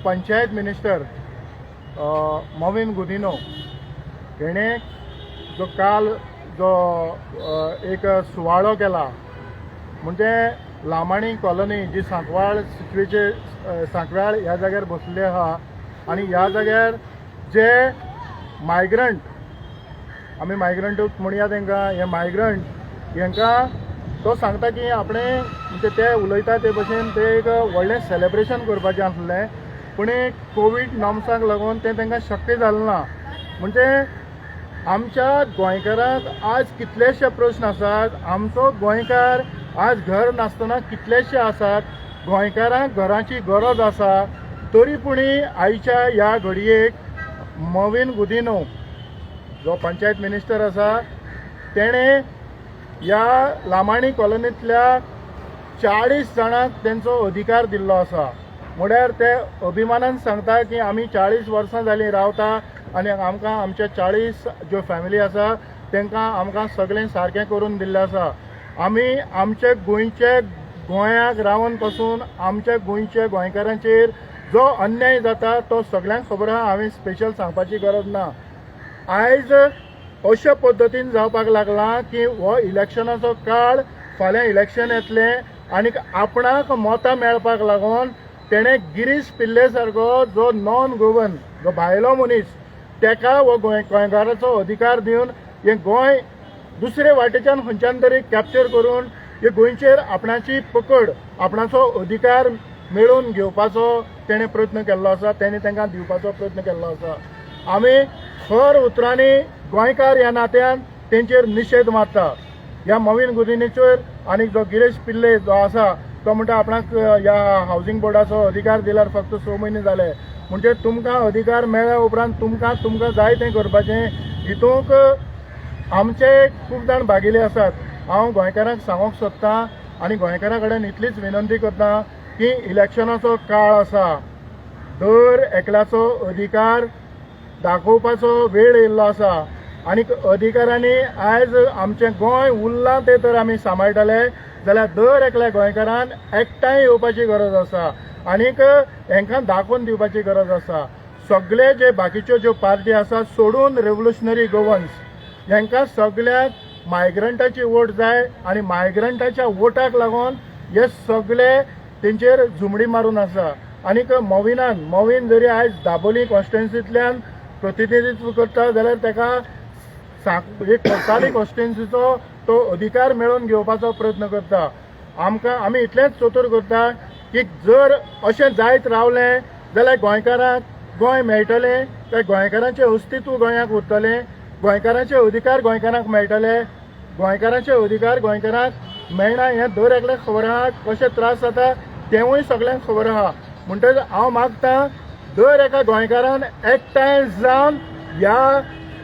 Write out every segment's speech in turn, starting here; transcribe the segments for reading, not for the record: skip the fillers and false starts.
Panchayat minister Mauvin Godinho हेणे जो काल जो एक सुवाळो केला, म्हणजे लामाणी कॉलनी जी सांकवाळ सिचुएचे सांकवाळ ह्या जाग्यार बसलेली आहा आनी ह्या जाग्यार जे मायग्रंट, आमी मायग्रंटूच म्हणया तांकां, हे मायग्रंट हेंकां तो सांगता की आपणे, म्हणजे ते उलयता ते भशेन ते एक व्हडलें सेलेब्रेशन करपाचें आसलें, पूण कोवीड नॉर्म्साक लागून तें तांकां शक्य जालें ना. म्हणजे आमच्या गोंयकारांक आज कितलेशे प्रश्न आसात. आमचो गोंयकार आज घर नासतना कितलेशे आसात. गोंयकारांक घराची गरज आसा, तरी पुणी आयच्या ह्या घडयेक मॉवीन गुदिन्हो जो पंचायत मिनिस्टर आसा, तेणें ह्या लामाणी कॉलनींतल्या 40 जाणांक तेंचो अधिकार दिल्लो आसा. म्हळ्यार ते अभिमानान सांगता की आमी 40 वर्सां जालीं रावता आनी आमकां आमच्या 40 ज्यो फॅमिली आसा तांकां आमकां सगळें सारकें करून दिल्लें आसा. आमी आमचे गोंयचे, गोंयाक रावन पासून आमच्या गोंयच्या गोंयकारांचेर जो अन्याय जाता तो सगळ्यांक खबर आहा. हांवें स्पेशल सांगपाची गरज ना. आयज अशा पद्दतीन जावपाक लागला की हो इलेक्शनाचो काळ, फाल्यां इलेक्शन येतलें आनी आपणाक मतां मेळपाक लागून तेणें गिरीश पिल्ले सारको जो नॉन गोवन, जो भायलो मनीस, तेका हो गोंयकाराचो अधिकार दिवन हें गोंय दुसरे वाटेच्यान खंयच्यान तरी कॅप्चर करून हे गोंयचेर आपणाची पकड, आपणाचो अधिकार मेळोवन घेवपाचो तेणें प्रयत्न केल्लो आसा. तेणें तांकां दिवपाचो प्रयत्न केल्लो आसा. आमी खर उतरांनी गोंयकार ह्या नात्यान तेंचेर निशेध मारता, ह्या मॉवीन गुदिन्होचेर. आनी जो गिरीश पिल्ले जो आसा, तो म्हणटा आपणाक ह्या हावजींग बोर्डाचो अधिकार दिल्यार फक्त 6 म्हयने जाले. म्हणजे तुमकां अधिकार मेळ्ळ्या उपरांत तुमकां तुमकां जाय तें करपाचें, हितूंक आमचे खूब जाण भागिले आसात. हांव गोंयकारांक सांगूंक सोदतां आनी गोंयकारां कडेन इतलीच विनंती करता की इलेक्शनाचो काळ आसा, दर एकल्याचो अधिकार दाखोवपाचो वेळ येयल्लो आसा आनी अधिकारांनी आयज आमचें गोंय उरलां तें तर आमी सांबाळटले जाल्यार दर एकल्या गोंयकारान एकठांय येवपाची गरज आसा आनीक हेंकां दाखोवन दिवपाची गरज आसा. सगळे जे बाकीच्यो ज्यो पार्टी आसा सोडून रेव्होल्युशनरी गोवन्स, हेंकां सगळ्यांक मायग्रंटाची वोट जाय आनी मायग्रंटाच्या वोटाक लागून हे सगळे तेंचेर झुमडी मारून आसा. आनीक मॉविनान, मॉवीन जरी आयज दाबोली कॉन्स्टिट्युन्सींतल्यान प्रतिनिधित्व करता जाल्यार ताका एक कोसाली कॉन्स्टिट्युन्सीचो तो अधिकार मेळोवन घेवपाचो प्रयत्न करता. आमकां आमी इतलेंच चतूर करता की जर अशें जायत रावलें जाल्यार गोंयकारांक गोंय मेळटलें काय गोंयकारांचें अस्तित्व गोंयाक उरतलें? गोंयकारांचे अधिकार गोंयकारांक मेळटले? गोंयकारांचे अधिकार गोंयकारांक मेळना हें दर एकल्याक खबर आहा. कशे त्रास जाता तेंवूय सगळ्यांक खबर आहा. म्हणटकच हांव मागता, दर एका गोंयकारान एकठांय जावन ह्या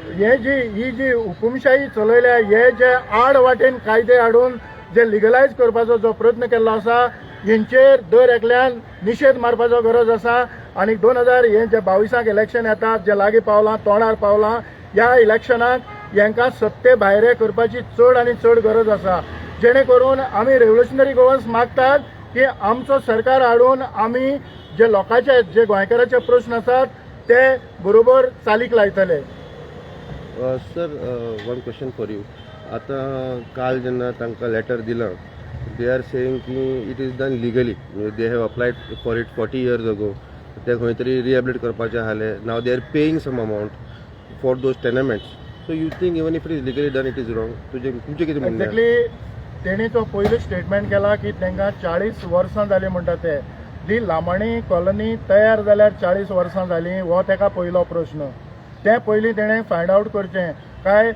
हे जी ही जी हुकुमशाही चलयल्या, हे जे आड वाटेन कायदे हाडून जे लिगलायज करपाचो जो प्रयत्न केल्लो आसा, हेंचेर दर एकल्यान निशेध मारपाचो गरज आसा. आनी 2000 हे जे 22 इलेक्शन येता, जे लागीं पावलां, तोंडार पावलां, ह्या इलेक्शनाक हेंकां सत्ते भायरे करपाची चड आनी चड गरज आसा, जेणे करून आमी रेव्होल्युशनरी गोवन्स मागतात की आमचो सरकार हाडून आमी जे लोकांचे, जे गोंयकाराचे प्रश्न आसात ते बरोबर चालीक लायतले. Sir, one question for you. आतां काल जेन्ना तांकां लेटर दिलां, they are saying की it is done legally, they have applied for it 40 years ago. ते खंय तरी रिहेबिलिट करपाचें आसलें. Now they are paying some amount for those tenements, so you think even if it is legally done, it is wrong? तुजें तुमचें कितें म्हणणें? Exactly, तेणी तो पयलो स्टेटमेंट केला की तांकां 40 वर्सां जालीं म्हणटा. ते दी लामाणी कॉलनी तयार जाल्यार 40 वर्सां जालीं हो ताका पयलो प्रश्न. तें पयलीं तेणें फायंड आवट करचें. काय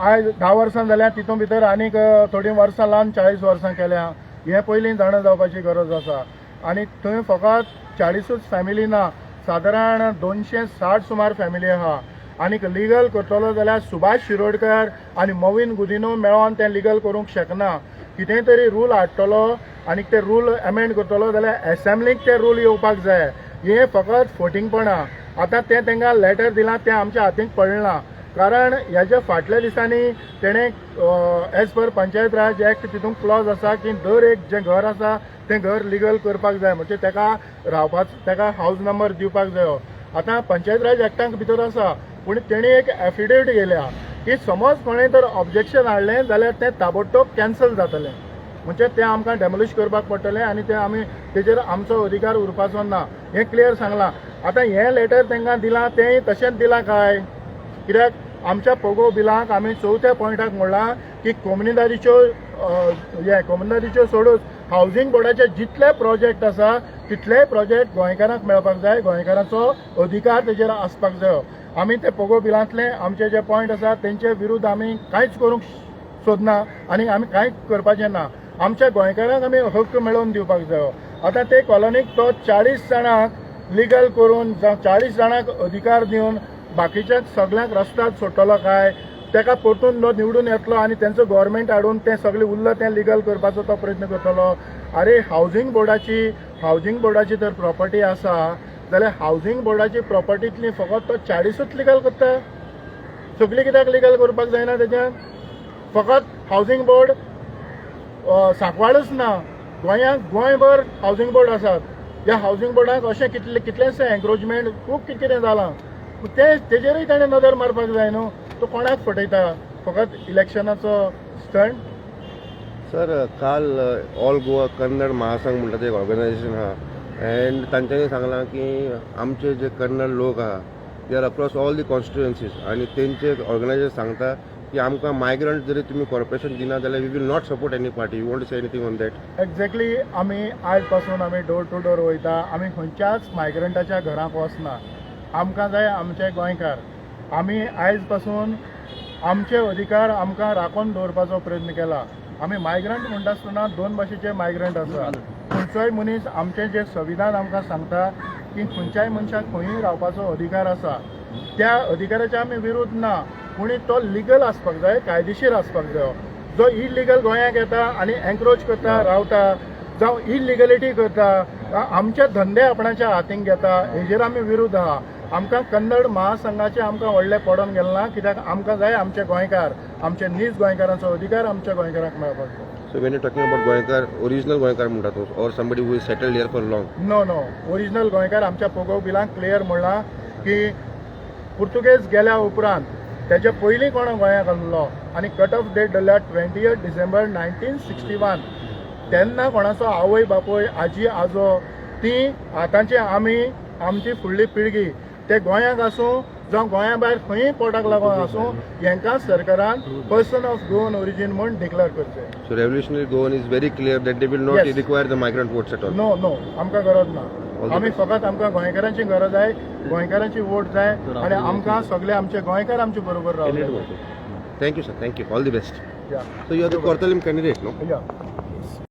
आयज 10 वर्सां जाल्यार तितून भितर आनीक थोडीं वर्सां लावन 40 वर्सां केल्या, हें पयलीं जाणा जावपाची गरज आसा. आनी थंय फकत 40ूच फॅमिली ना, सादारण 260 सुमार फॅमिली आहा. आनीक लिगल करतलो जाल्यार सुभाष शिरोडकर आनी मॉवीन गुदिन्हो मेळोन तें लिगल करूंक शकना. कितेंय तरी रूल हाडटलो आनी ते रूल एमेंड करतलो जाल्यार एसेंब्लीक ते रूल येवपाक जाय. हें फकत फटींगपणां. आतां तें तांकां लेटर दिलां तें आमच्या हातीक पडना. कारण ह्याच्या फाटल्या दिसांनी तेणें एज पर पंचायत राज एक्ट तितूंत क्लॉज आसा की दर एक जें घर आसा तें घर लिगल करपाक जाय, म्हणजे तेका रावपाच तेका हावज नंबर दिवपाक जायो. आतां पंचायत राज एक्टांक भितर आसा, पूण तेणी एक एफिडेवीट घेयल्या की समज कोणें तर ऑब्जेक्शन हाडलें जाल्यार तें ताबडतोब कॅन्सल जातलें, म्हणजे तें आमकां डेमोलिश करपाक पडटलें आनी तें आमी तेजेर आमचो अधिकार उरपाचो ना, हें क्लियर सांगलां. आतां हें लेटर तांकां दिलां तेंय तशेंच दिलां काय कित्याक आमच्या पोगो बिलाक आमी चवथ्या पॉयंटाक म्हणलां की कोमुनिदादीच्यो हे कोमुनिदादीच्यो सोडून हावजींग बोर्डाचे जितले प्रोजेक्ट आसा तितलेय प्रोजेक्ट गोंयकारांक मेळपाक जाय, गोंयकारांचो अधिकार तेजेर आसपाक जायो. आमी ते पोगो बिलांतले आमचे जे पॉयंट आसा तेंचे विरुद्ध आमी कांयच करूंक सोदना आनी आमी कांय करपाचें ना. आमच्या गोंयकारांक आमी हक्क मेळोवन दिवपाक जायो. आतां ते कॉलनीक तो 40 जाणांक लिगल करून जावं 40 जाणांक अधिकार दिवन बाकीच्या सगल्यांक रस्त्यार सोडटलो काय तेका परतून तो निवडून येतलो आनी तेंचो गव्हर्मेंट हाडून तें सगळें उरलां तें लिगल करपाचो तो प्रयत्न करतलो? अरे, हावजींग बोर्डाची जर प्रॉपर्टी आसा जाल्यार हावजींग बोर्डाची प्रॉपर्टीतली फकत तो 40ूच लिगल करता, सगळी कित्याक लिगल करपाक जायना तेच्यान? फकत हावजींग बोर्ड सांकवाळच ना, गोंयांत गोंयभर हावजींग बोर्ड आसात. ह्या हावजींग बोर्डाक अशें कितले कितलेशे एन्क्रोचमेंट, खूब कितें कितें जालां. तें तेजेरूय ताणें नदर मारपाक जाय न्हू. तो कोणाक फटयता? फकत इलेक्शनाचो स्टंट. सर, काल ऑल गोवा कन्नड महासंघ म्हणटा ते एक ऑर्गनायझेशन आहा एंड तांच्यांनी सांगलां की आमचे जे कन्नड लोक आहा, they are across all the constituencies आनी तेंचे ऑर्गनायझेशन सांगता की आमकां मायग्रंट जरी तुमी कॉर्पोरेशन दिना जाल्यार we will not support any party. You want to say anything on that? Exactly. आमी आयज पासून आमी डोर टू डोर वयता. आमी खंयच्याच मायग्रंटाच्या घरांक वचना. आमकां जाय आमचे गोंयकार. आमी आयज पासून आमचे अधिकार आमकां राखून दवरपाचो प्रयत्न केला. आमी मायग्रंट म्हणटा आसतना दोन भाशेचे मायग्रंट आसा. खंयचोय मनीस, आमचें जें संविधान आमकां सांगता की खंयच्याय मनशाक खंयूय रावपाचो अधिकार आसा, त्या अधिकाराच्या आमी विरुद्ध ना, पूण तो लिगल आसपाक जाय, कायदेशीर आसपाक जाय. जो इलिगल गोंयांक येता आनी एन्क्रोच करता, रावता, जावं इलिगलिटी करता, आमचे धंदे आपणाच्या हातीन घेता, हेजेर आमी विरुद्ध आहा. आमकां कन्नड महासंघाचे आमकां व्हडलें पडोन गेलें ना, कित्याक आमकां जाय आमचे गोंयकार, आमचे नीज गोंयकारांचो अधिकार आमच्या गोंयकारांक मेळपाक जाय. So when you talking about गोंयकार, ओरिजिनल गोंयकार म्हणटा तूं or somebody who is settled here for long? No, original गोंयकार. आमच्या पोगो बिलांक क्लियर म्हणलां की पुर्तुगेज गेल्या उपरांत तेच्या पयलीं कोण गोंयाक आसलो आनी कट ऑफ डेट धरल्या 20 December 1961, तेन्ना कोणाचो आवय बापूय, आजी आजो, ती आतांचे आमी, आमची फुडली पिळगी, ते गोंयांक आसूं जावं गोंया भायर खंयूय पोटाक लागून आसूं, हेंकां सरकारान पर्सन ऑफ गोवन ओरिजीन म्हूण डिक्लेअर करचें. So Revolutionary Goan is very clear that they will not Yes. require the migrant votes at all. No, आमकां गरज ना. All the आमी best. फकत आमकां गोंयकारांची गरज आहे, गोंयकारांची वोट जाय आनी आमकां सगळे आमचे गोंयकार आमचे बरोबर रावले. Thank you, sir. Thank you. All the best. Yeah. So you are the Cortalim candidate, no? Yeah.